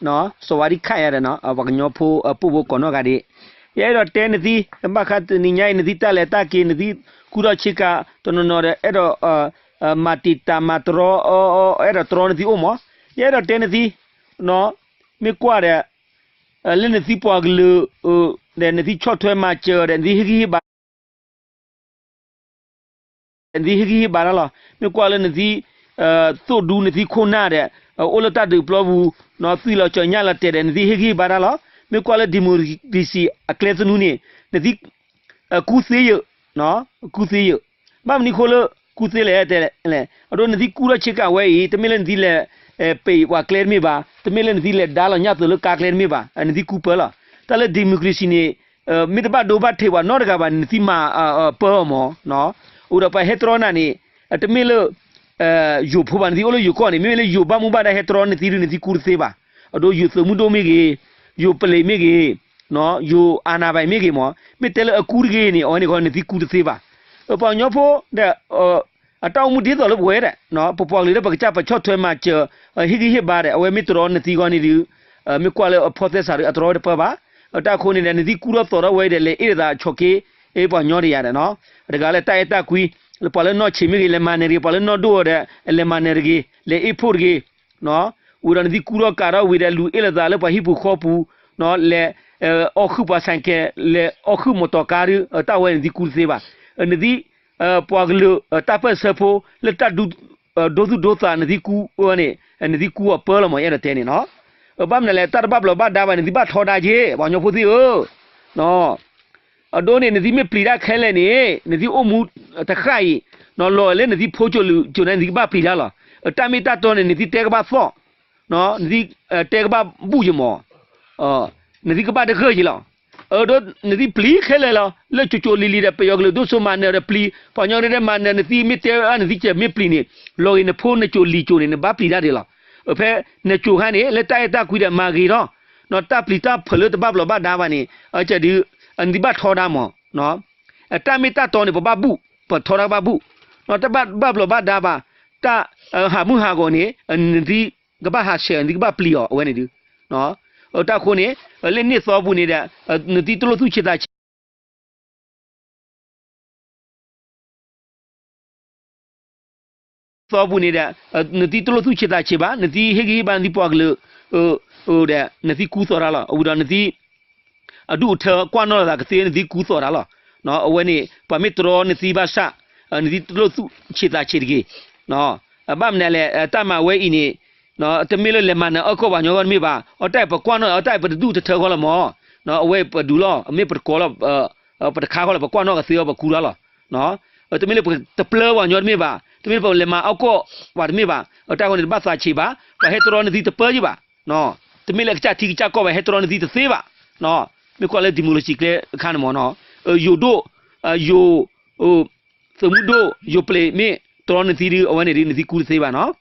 စီၤဝါဒံခၣ်ယၤဒီး ပှၤကညီဖိပိာ်ဖိကိးနီၢ်ဂၤဒဲး, ယအဲၣ်ဒိးတဲနသံ ဘၣ်ဃးတနံၤညါအံၤ နသံတၢ်လဲၤတၢ်က့ၤ နသံကူထီၣ်ဆ့ကၤ တနီၤနီၤဒီး အဲၣ်ဒိး မၤတံာ်တာ်မၤတြီ အဲၣ်ဒိးတြီနသံအိၣ်မး, ယအဲၣ်ဒိးတဲနသံ မ့ၢ်ကွၢ်ဒီး လၢနသံပှၤကလုာ် ဒီးနသံဆီၣ်ထွဲမၤစၢၤဒီး နသံဟ့ၣ်ဂံၢ်ဟ့ၣ်ဘါ နသံဟ့ၣ်ဂံၢ်ဟ့ၣ်ဘါတၢ်လီၤ. မ့ၢ်ကွၢ်လၢနသံ သိၣ်ဒူနသံခိၣ်နၢ်ဒီး အိၣ်လၢတၢ်ဒုးပျီပူၤ သွံၣ်လီၤကၠီၤညၣ်လီၤတဲာ်ဒီး နသံဟ့ၣ်ဂံၢ်ဟ့ၣ်ဘါတၢ်လီၤ. မ့ၢ်ကွၢ်လၢ democracy အကျဲသနူန့ၣ် နသံ ကူသ့ယဲၢ် ကူသ့ယဲၢ်. ဘၣ်မနုၤအဃိလၢ ကူသ့လဲၣ်တဲလဲၣ်, အဒိ နသံကူထီၣ်ဆ့ကၤဝဲအံၤ တမ့ၢ်လၢနသံလဲၤ ပ့ၤပှၤကျဲတမ့ၢ်ဘၣ်, တမ့ၢ်လၢနသံလဲၤဒါလီၤညၣ်သိးလၢကါကျဲတမ့ၢ်ဘၣ်, နသံကူပၢလီၤ. တၢ်လၢ democracy န့ၣ် မ့ၢ်တဘၣ်ဒိဘၣ်ထံးပှၤနီတဂၤဘၣ် နသံမၤပၢအီၤမး, အိၣ်ဒီးပှၤဟဲတြီနၤန့ၣ် တမ့ၢ်လၢ ယိၤဖိဘၣ် နသံအိၣ်လၢယိၤကီၢ်န့ၣ် မ့မ့ၢ်လၢယိၤဘၣ်မူဘၣ်ဒါဟဲတြီနသံဒု နသံကူတသ့ဘၣ်. အဒိ ယိၤသုးမုၢ်ဒိၣ်မ့ၢ်ဂ့ၤ, ယိၤပလံးမ့ၢ်ဂ့ၤ, ယိၤအၤနးဘၣ်မ့ၢ်ဂ့ၤမး, မ့ၢ်တဲလၢအကူတဂ့ၤန့ၣ် အဝဲန့ၣ်ဃီနသံကူတသ့ဘၣ်. ပှၤကညီဖိဒီး အတၢ်အိၣ်မူဒ်သိးလၢပဝဲဒၣ် ပပှၤကလုာ်ဒီးပကစၢ်ပဆီၣ်ထွဲမၤစၢၤ ဟ့ၣ်ဂံၢ်ဟ့ၣ်ဘါဒီး အဝဲမ့ၢ်တြီနသံဃီန့ၣ်ဒု မ့ၢ်ကွၢ်လၢအဖီသဲစးဒု အတြီဝဲတပၢဘၣ်. တၢ်အဃိန့ၣ်ဒီး နသံကူထီၣ်သီထီၣ်ဝဲဒီး လဲၤအ့ၣ်လိာ်သးဆီၣ်က့ အ့ၣ်ပှၤကညီတယၤဒီး တဂၤလၢတၢ်အဲၣ်တၢ်ကွံ လၢပှၤလၢနီၢ်ဆံးမ့ၢ်ဂ့ၤ လဲၤမၤနၢၤတဂ့ၤ, ပှၤလၢနီၢ်ဒိၣ်ဒီး လဲၤမၤနၢၤတဂ့ၤ, လဲၤအ့ၣ်ဖိၣ်တဂ့ၤ ဝံၤဒီးနသံကူထီၣ်ကးထီၣ်ဝံၤဒီး လူၤအ့ၣ်လိာ်သးလၢပှၤဟံၣ်ပူၤဃီပူၤ, လဲၤ အီၣ်ဃုာ်ပှၤဆဲးကဲး, လဲၤအီၣ်ဃုာ်မီၢ်တီၤကါဒု တၢ်ဝဲနသံကူတသ့ဘၣ်. နသံ ပှၤကလုာ် တၢ်ပၢၢ်ဆၢဖိ လၢတၢ်ဒိသူၣ်ဒိသးနသံကူဝဲန့ၣ် နသံကူအီၤပၢလီၤမး ယအဲၣ်ဒိးတဲန့ၣ်နီၤ. ဘၣ်မနုၤလဲၣ် တၢ်တဘၣ်ဘျီးဘၣ်ဒါဘၣ် နသံဘၣ်ထီဒါက့ၤ ပှၤကညီဖိသ့ၣ်ဧၢ အဒိန့ၣ် နသံမ့ၢ်ပျံၤတၢ်ခဲလၢာ်န့ၣ် နသံအိၣ်မူတဃၣ်အံၤ လီၤလၢနသံဖိကၠိလံာ်ကၠိန့ၣ် နသံကဘၣ်ပျံၤတၢ်လီၤ. တၢ်မ့ၢ်တၢ်တီန့ၣ် နသံတဲကဘၣ်သီၣ်, နသံ တဲကဘၣ်ဘူၣ်ယမီၤ, နသံကဘၣ်တဂၢၢ်ယံၤလီၤ. အဒိ နသံပျံၤခဲလၢာ်လီၤ. လၢကၠိကၠိလံၤလံၤဒီး ပယီၤကလုာ်ဒိၣ်စိမၤနၢၤဒီးပျံၤ, ပှၤကညီဒဲးမၤနၢၤ နသံမ့ၢ်တဲ နသံကဲမ့ၢ်ပျံၤန့ၣ် လီၤဂ့ၤနဖိနကၠိလံၤကၠိန့ၣ် နဘၣ်ပျံၤတၢ်ဒ်လီၤ. ဖဲနကၠိခါန့ၣ် လၢတၢ်အဲၣ်တၢ်ကွံဒီးမၤဂ့ၤထီၣ်, တၢ်ပျံၤတၢ်ဖုးလၢတဘၣ်ဘျီးဘၣ်ဒါဘၣ်န့ၣ် အကဲဒု နသံဘၣ်ထီဒါမီၤ. တၢ်မ့ၢ်တၢ်တီန့ၣ် ပဘၣ်ဘူၣ်, ပထီဒါကဘၣ်ဘူၣ်, တၢ်ဘၣ်ဘျီးဘၣ်ဒါဘၣ်, တၢ်ဟးမုၢ်ဟးဂီၤန့ၣ် နသံကဘၣ်ဟးဆှဲး နသံကဘၣ်ပျံၤအီၤအဝဲန့ၣ်ဒု. တၢ်အဃိန့ၣ် လၢန့ၣ်သီပူၤန့ၣ်ဒီး နသံတလိၣ်သူၣ်ဆံးသးဆံး သီပူၤန့ၣ်ဒီး နသံတလိၣ်သူၣ်ဆံးသးဆံးဘၣ်, နသံဟ့ၣ်ဂံၢ်ဟ့ၣ်ဘါနသံပှၤကလုာ် ဒီးနသံကူသီတၢ်လီၤ. ဝံၤဒီးနသံ အဒူၣ်အထၢကွၢ်နီၣ်လိာ်သးကသ့ နသံကူသီတၢ်လီၤ. အဝဲန့ၣ် ပှၤမ့ၢ်တြီနသံဘၣ်ဆၣ် နသံတလိၣ်သူၣ်ဆံးသးဆံးတဂ့ၤ. ဘၣ်မနုၤလဲၣ် တၢ်မၤဝဲအံၤန့ၣ် တမ့ၢ်လၢလဲၤမၤနၢၤအီၣ်ကီၢ်ပှၤကညီဂီၢ်တမ့ၢ်ဘၣ်, အတၢ်ပကွၢ်နီၣ် အတၢ်ပတဒူၣ်တထၢဃီလီၤမး, အဝဲပဒူၣ်လီၤ မ့ၢ်ပတကိးလီၤ ပတခါဃီလီၤ ပကွၢ်နီၣ်ကသ့အီၤ ပကူထီၣ်လီၤ. တမ့ၢ်လၢပတပျၢပှၤကညီတမ့ၢ်ဘၣ်, တမ့ၢ်လၢပလဲၤမၤအီၣ်ကီၢ်ပှၤတမ့ၢ်ဘၣ်, တၢ်အဃိန့ၣ် တဘၣ်သးဆံးဘၣ်, ပှၤဟဲတြီနသံတပၢယံၤဘၣ်. တမ့ၢ်လၢကစၢ်ထံကစၢ်ကီၢ်ဘၣ် ဟဲတြီနသံတသ့ဘၣ်. မ့ၢ်ကွၢ်လၢ democracy ကျဲအခါန့ၣ်မး, ယိၤဒိၣ် ယိၤ သုးမုၢ်ဒိၣ် ယိၤပလံးမ့ၢ်တြီနသံဒု အဝဲန့ၣ်ဒု နသံကူတသ့ဘၣ်နီၤ.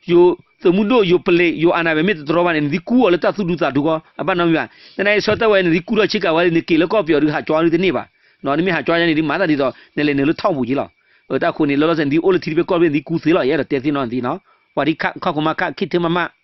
ယိၤသုးမုၢ်ဒိၣ် ယိၤပလံး ယိၤအၤနးဘၣ်မ့ၢ်တတြီဘၣ်န့ၣ် နသံကူအီၤလၢတၢ်သူၣ်ဒူသးဒူဃီ အဘၣ်နီတမံၤဘၣ်. သနာ်က့ဆၢတဲာ်ဝဲ နသံကူထီၣ်ဆ့ကၤဝဲ နက့ၤလၢကီၢ်ပယီၤဒု ဟးကွၢ်ဒုတန့ၢ်ဘၣ်. နမ့ၢ်ဟးကွၢ်ယါန့ၣ်ဒု မၤသးဒ်သိး နလဲၤနုာ်လၢထီၣ်ပူၤက့ၤလီၤ. တၢ်အဃိန့ၣ် လီၤလီၤဆဲး နသံအိၣ်လၢထံတဘ့ၣ်ကီၢ်တဘ့ၣ် နသံကူသ့လီၤ. ယအဲၣ်ဒိးတဲသ့ၣ်နီၣ်နသံနီၤ. ပှၤဒ်ခၣ်ခိၣ်မးခၣ် ခံထၢမးမး